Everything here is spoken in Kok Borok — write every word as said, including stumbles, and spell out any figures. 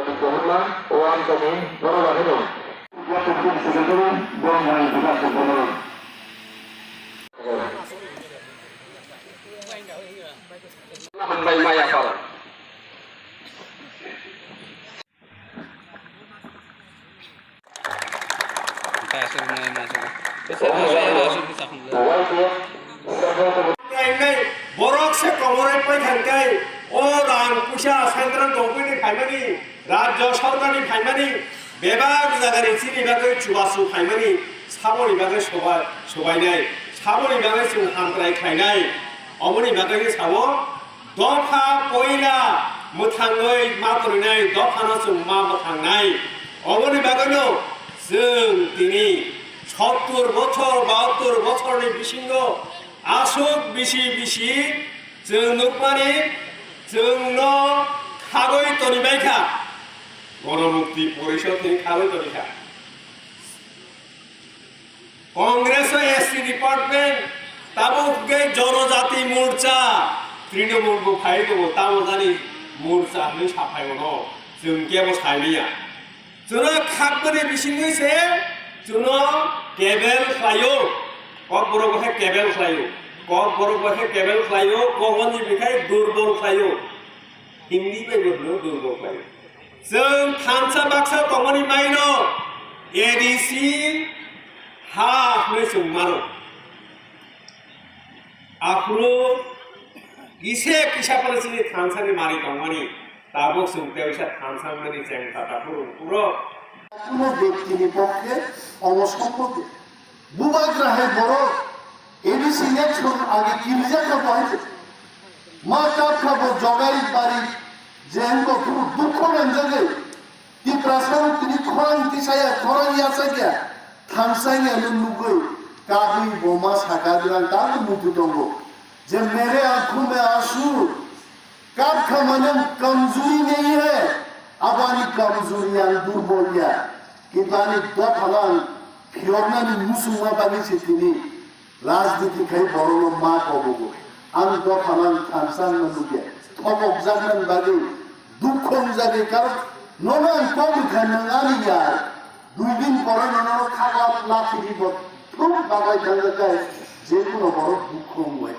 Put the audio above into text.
Kohima, o ang tongwi borok rok no. Hambai maya para. Borok se komoroi pai thangkai, o rang puisa central government ni phaimani, rajya sorkar ni phaimani, bebak jaga ni chini bagwi chubachu phaimani, saboni bagwi sobai, sobainai, saboni bagwi chwng hamkrai khlainai, oboni bagwi sao. Dopha poila mwthangwi ma torinai dophano chwng ma mwthangnai. Oboni bagwino chwng tini sottur bochor, bahattor bochorni bisingo aswk bisi bisi chwng nukmani chwngno khagwi tonibaikha. Ganamukti Porishod ni khagwi tonikha. Congress o S T department, tabuk hwnkhe Jonojati Morcha, Trinamool bo phai tongo, tamo jani Morcha hwnwi saphai ono, chwng kebo saimanya. Chwngno khakbwni bisingwi se chwngno kebel khlaio, Kokborok bo khe kebel khlaio, Kokborok bo khe kebel khlaio, Kokborni bikhai durbol khlaio. Hindi bai bo hwno durbol khlaio. Chwng thansa baksa tongmani maino A D C ha hwnwi chwng mano. Aphuru kisa kisa phano chini thansani mari tongmani, tabuk chwng teisa thansa mani cheng tata phuru phuru. Kuno bektini pokkhe omo sombhob. Bubagra hai borok A D C election age kirijak kha bo hai se. Ma kap kha bo jogai bari je wngkha phuru dukho nangjagwi. Tiprasa rok tini khorang tisaya khorang yachakya thangsanya no nugwi kabwi bo ma saka jwrang tabuk muitu tongo. Je mere aankhon mein aansu Kap kha mane kamjuri nahi hai, abo ani kamjuri, ang durbol ya. Kintu ani dopha no ang phiyornani muchungma bagwi se tini rajniti khai borokno ma kobogo. Ang dopha no ang thansa wngna nukya. Thopokjaknani bagwi dukho wngjagwi karon nono ang kok rwkha, nwng ani ya. Dui din pore nono khagla lathi di bo thum baglai thangjak khai, je kuno borok dukho wngbai.